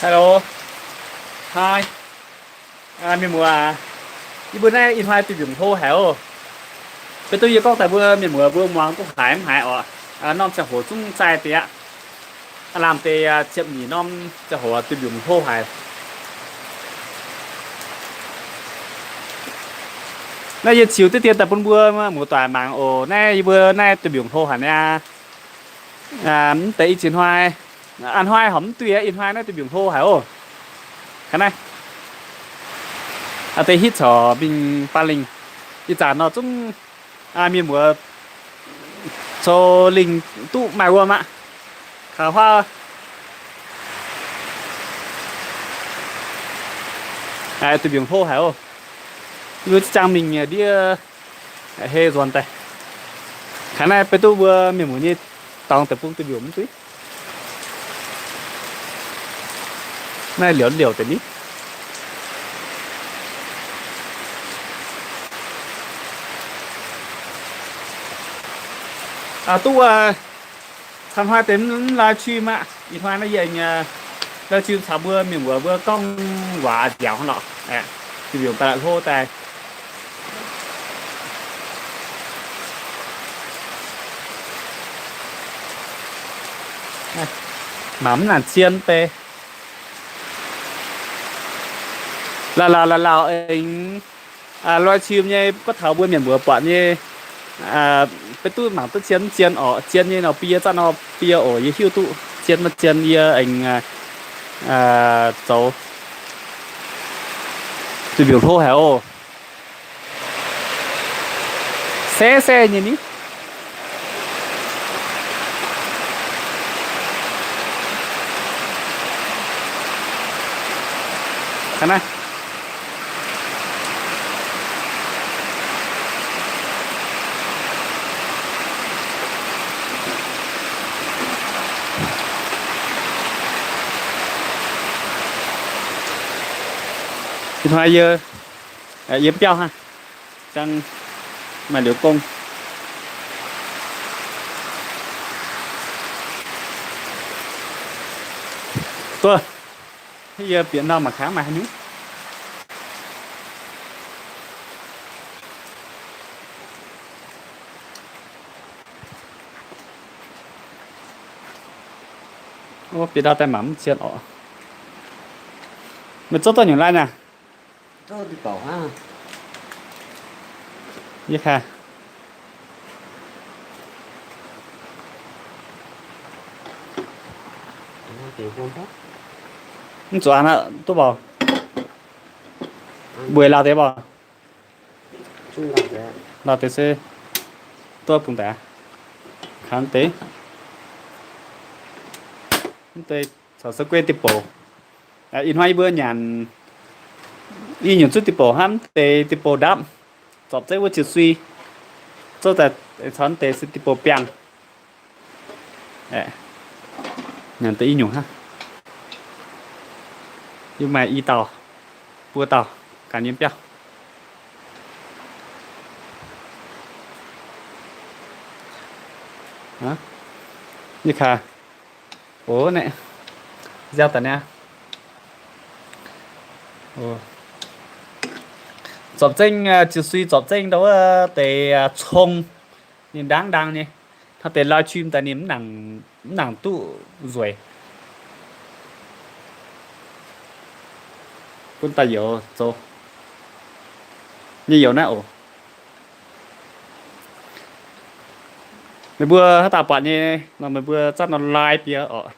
Hello. Haaix, mienh muoz, yie mbuo naaiv ih hnoi duih mbiungc hlo haic oc. Beiv duqv yie gorngv daaih mbuo mienh muoz mbuo muangx duqv haiz mv haiz oc. Norm ziangh hoc zungv zaih deix aqv. Lamh deix ziepc nyeic norm ziangh hoc duih mbiungc hlo haic. Naaiv yie ziux diqv dien daaih bun mbuo muoz-doic mangc oc. Naaiv yie mbuo naaiv duih mbiungc hlo haic niaa. Mv deix ih ziex hnoi, a'hnoi horpc mv duih aqv. Ih hnoi naaiv duih mbiungc hlo haic oc. Kaav naaiv, deix hitv corc mingh baav lingh. Ih zanc nor zungv mienh muoz zoux lingh duqv maaih wuom aqv. Kaux huaav, duih mbiungc hlo haic oc. Yie mbuo ziangh mingh ndiev hei nzuonx daaih. Kaav naaiv beiv duqv mbuo mienh muoz nyei dorngx deic-bung duih mbiungc mv duih. Naaiv liouc liouc deix ni. Duqv, caux hnoi deix mv live stream aqv. Ih hnoi naaiv yie live stream caux mbuo mienh muoz mbuo gorngv waac nziaauc lorqc. Duih mbiungc daaih hlo daaih. Mangc mv nangc zien deix. Lauh lauh lauh lauh aengx live stream nyei gorngv taux mbuo mienh muoz buatc nyei, beiv duqv mangc duqv zien mv zien oc. Zien nyei nor bie zaqv nor bie oc. Yie hiuv duqv zien maiv zien yie aengx zoux duih mbiungc hlo haic oc. Se se nyei ni. Kaav naaiv, ih hnoi yie yiem biauv hnangv, zang maaih liuz gong. Duqv, yie bieqc ndau mangc kangv maaih haaix nyungc. Bieqc ndau daaih mangc mv zien orqc. Meih zouv duqv nyungc lai naaic? Yie kaav. Mv zuqc an aqv, duqv mbuox. Mbuox lauh deix mbuox. Lauh deix se duqv bungx daaih. Kangv deix. Mv deix caux se guei deic-bouc. Ih hnoi yie mbuo nyanc i nyungc zuqv deic-bouc hnangv, mv deix deic-bouc ndapv, zorpc zeiv wuov ziouc sui. Zouv daaih caux mv deix se deic-bouc biangh. Nyanc deix i nyungc hnangv. Yie maaih i dauh, buo dauh ganh yiem biauv. Yie kaav. Oc, naaiv nziaauc daaih niaa. Zorpc zengv, ziouc sui zorpc zengv ndau wuov deix cong, ninh ndaangv ndaang nyei. Hnangv deix live stream daaih ninh mv nangc duqv nzueic. Bun daaih youz zoux nyei youz naaiv oc. Meih mbuo haaix dauh buatc nyei nor, meih mbuo zatv nor like bieqc orqc.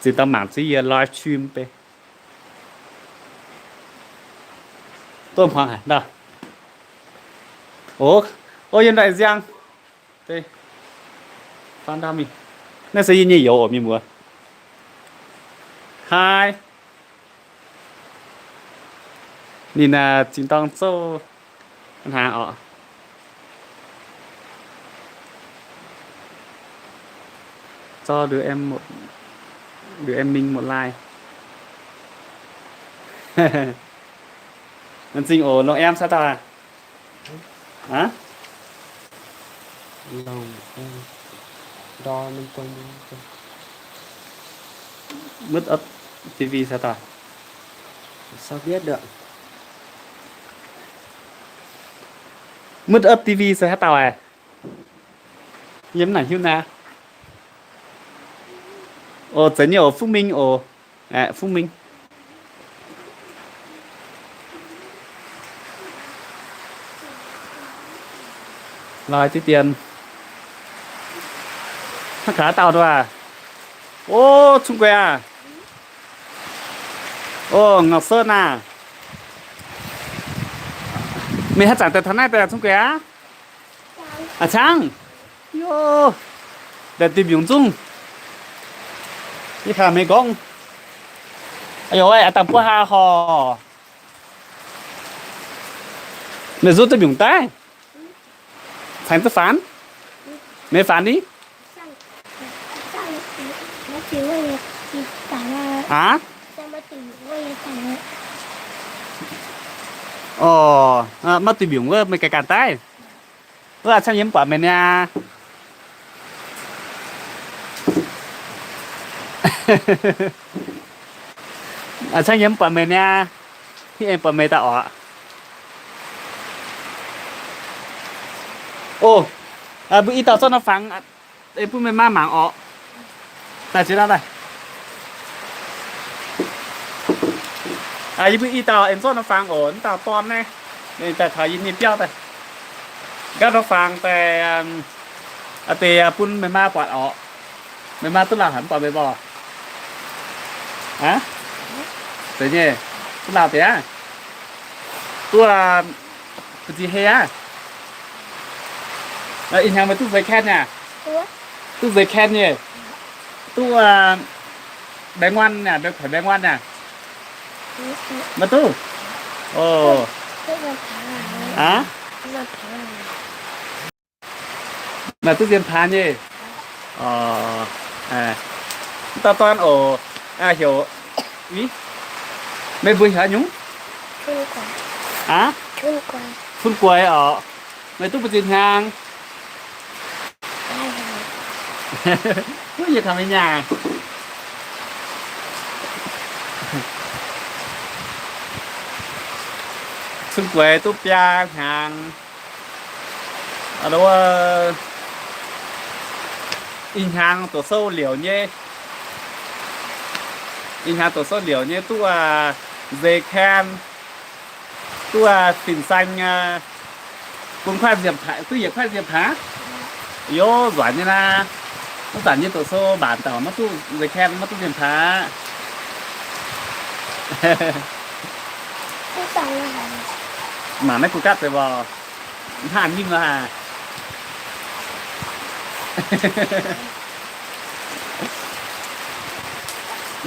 Zinh daaih mangc ziqv yie live stream beiv. Duqv hmuangx haic ndau. O, o, yiem ndaaih nziang. Naaiv se yie nyei youz oc, mienh muoz. Haih. Ninh zinh dorng zouv hnaangx orqc. Zouv liuz em, liuz em mingh một like. Maiv zingh oc, longc em saah dauh aac? Aa? Longc em. Ndor maiv dongh. Mv up T V se haaix dauh? Sao biết được. Mv up T V se haaix dauh aqv? Yiem naaic hiuv naaiv. Ov, zeiz nyei oc, Phúc Minh oc. Aeqv, Phúc Minh. Loi diqv dien. Hnangv gaax dauh nor aqv. Ov, Cun Gueix aah. Ov, Ngọc Sơn aah. Meih haaix zanc daaih taux naaiv daaih, Cun Gueix aah? Aa, cangv. Yo, daaih duih mbiungc zungv. Yie kangx meih gorngv. Aa, yo, aa, dangh buov haa horc. Meih nzuov duqv mbiungc daaih? Caengx duqv faanx? Meih faanx ni? Aav? Orqc, maiv duih mbiungc wuov meih ganh ganh daaih? Wuov, aa, cangv yie mv buatc meih niaa. Aa, cangv yie mv buatc meih niaa. Hitv aengx buatc meih daaih orqc. Ov, mbuo i dauh zorqv nor fangx, bun meih maa mangc orqc. Daaih ziex dauh daaih. Yie mbuo i dauh aengx zorqv nor fangx oc, mv dauh dorn naaiv. Daaih taux yie nyei biauv daaih. Nqaapv nor fangx daaih, aa, deix bun meih maa buatc orqc. Meih maa duqv lauh haic mv buatc meih mborqc? Aav? Zeiz nyei, duqv lauh deix aqv. Duqv, ba'ziex hei aqv. Ih hnyangx meih duqv nzeix kan nyei aqv? Duqv nzeix kan nyei. Duqv mbaengx-nguan nyei, mbaengx-kuotv mbaengx-nguan nyei. Maiv duqv? Ov. Aav? Maaih duqv nzien paanx nyei. Orqc, mv dauh dorn oc, heuc, meih mbuo heuc haaix nyungc? Aav? Fun Guaix orqc. Meih duqv ba'ziex hnyangx? Wuov, yie taux meih nyaah. Fun Guaix duqv biaa hnyangx. Ih hnyangx doqc sou liouc nyei. Ih hnyangx doqc sou liouc nyei duqv nzeix kan, duqv fin-saeng, bun kuaaiv nziem paanx, duqv yietc kuaaiv nziem paanx. Yo, nzuonx nyei naaiv. Mv zanc nyei doqc sou mbaanc dauh maiv duqv nzeix kan, maiv duqv nziem paanx. Mangc naaiv kuh gatv deix mborqc. Hnangv nyim nor haic.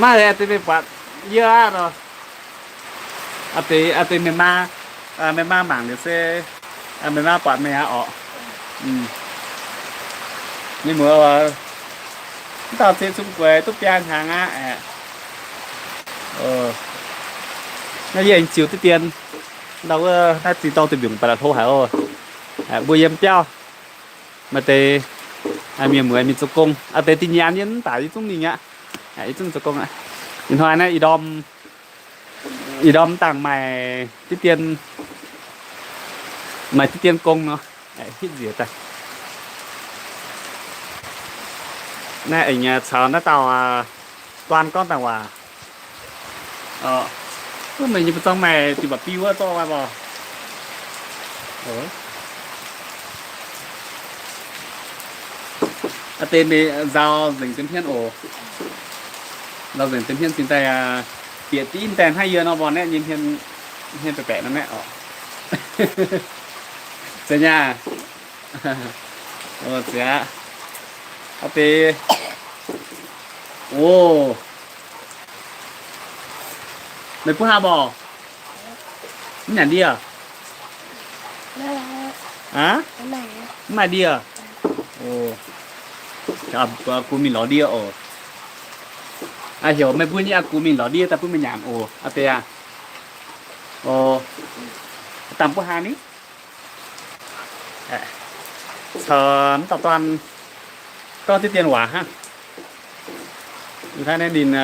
Maiv haiz deix meih buatc yie aqv nor. Aa deix, aa deix meih maa, meih maa mangc liuz se, meih maa buatc meih aqv orqc. Mienh muoz, mv dauh se Fun Guaix duqv biaa hnyangx aqv. Naaiv yie aengx ziux diqv dien. Ndau wuov naaiv zinh dorng duih mbiungc baac la'hlo haic oc. Mbuo yiem biauv maaih deix mienh muoz mingh zoux gong, aa deix da'nyeic an yie mv baac yie zungv mingh aqv. Yie zungv zoux gong aqv. Ih hnoi naaiv ih ndorm, ih ndorm dangh maaih diqv dien, maaih diqv dien gong nor, hitv nziex daaih. Naaiv aengx caux naaiv dauh dorn gorngv dangh waac. Wuov meih nyei buoz-zong maaih diuh ba'biu wuov zorqv wuov mborqc. Aa deix meih nzaaux nzengc deix hmien oc. Nzaaux nzengc deix hmien cingx daaih bieqc diqv daaih hnangv yie nor mborqc naeqv nyei hmien, hmien baeqc baeqc nor naeqv oc. Zeiz nyei aav? Zeiz aqv. Aa deix, o, meih bun haaix mborqc? Mv nyanc ndie? Aav? Mv maaih ndie? O, aa gux mingh lorz ndie oc. Aa, heuc meih mbuo nyei aa gux mingh lorz ndie daaih bun meih nyanc oc. Aa deix aav. O, dangh bun haaix ni? Caux mv dauh dorn gorngv diqv dien waac hnangv. Naaiv ninh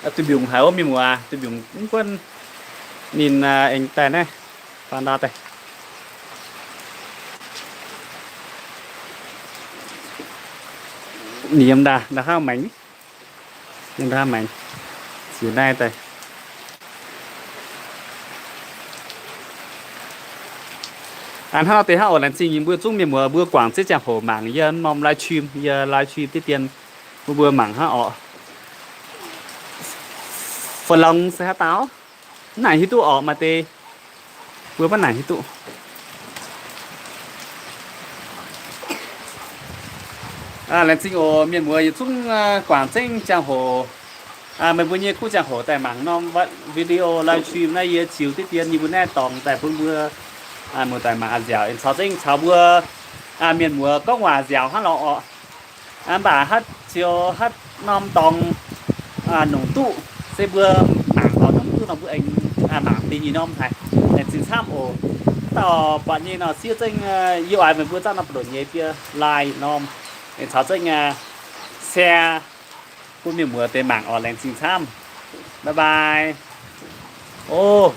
duih mbiungc haic wuov mienh muoz, duih mbiungc mv gunv ninh aengx daaih naaiv, faaux ndau daaih. Ninh yiem ndaaih, ndaaih hnangv maengx, yiem ndaaih hnangv maengx, ziex naaiv daaih. Aa, hnangv nor deix hnangv oc. Laengz zingh yie mbuo zungv mienh muoz mbuo guangc zengv ziangh hoc mangc yie norm live stream, yie live stream diqv dien, mbuo mbuo mangc hnangv oc. Fa'longx se haaix dauh? Mv nangc hiuv duqv orqc, maaih deix mbuo mv nangc hiuv duqv. Laengz zingh oc mienh muoz yietc zungv guangc zengv ziangh hoc, meih mbuo nyei kuv ziangh hoc daaih mangc norm video live stream naaiv. Yie ziux diqv dien yie mbuo naaiv dorngx daaih bun mbuo muoz-doic mangc nziaauc, aengx caux zengv caux mbuo mienh muoz gorngv waac nziaauc hnangv lorqc orqc. Mv baac haaix ziux haaix norm dorngx nongc duqv se mbuo mangc oc, nongc duqv nor mbuo aengx mangc deix nyei norm haic. Laengz zingh camv oc. Dauh buatc nyei nor siev zengv, yie oix meih mbuo zanc nor buoz-ndoqv nyei biei like norm, aengx caux zengv share bun mienh muoz deix mangc oc. Laengz zingh camv. Bye bye. Ov,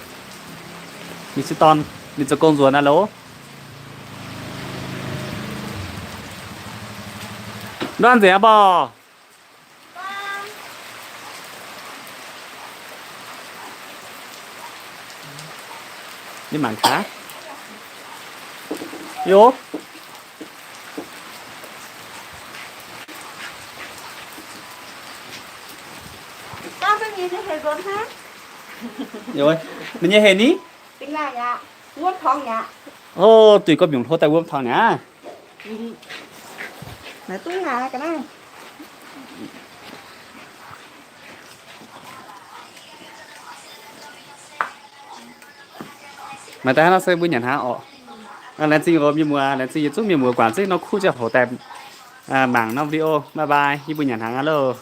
ninh se dorn, ninh zoux gong nzuonx naaiv loz. Ndorn nzengc aqv mborqc. Ninh mangc gaax. Yo. Meih nyei hec ni? Ov, duih gorqv-mbiungc hlo daaih wuom taux niaa. Maaih daaih hnangv nor se mbuo nyanc hnaangx orqc. Laengz zingh oc mienh muoz, laengz zingh yietc zungv mienh muoz guangc zengv norm kuv ziangh hoc daaih mangc norm video. Bye bye, yie mbuo nyanc hnaangx aqv loh.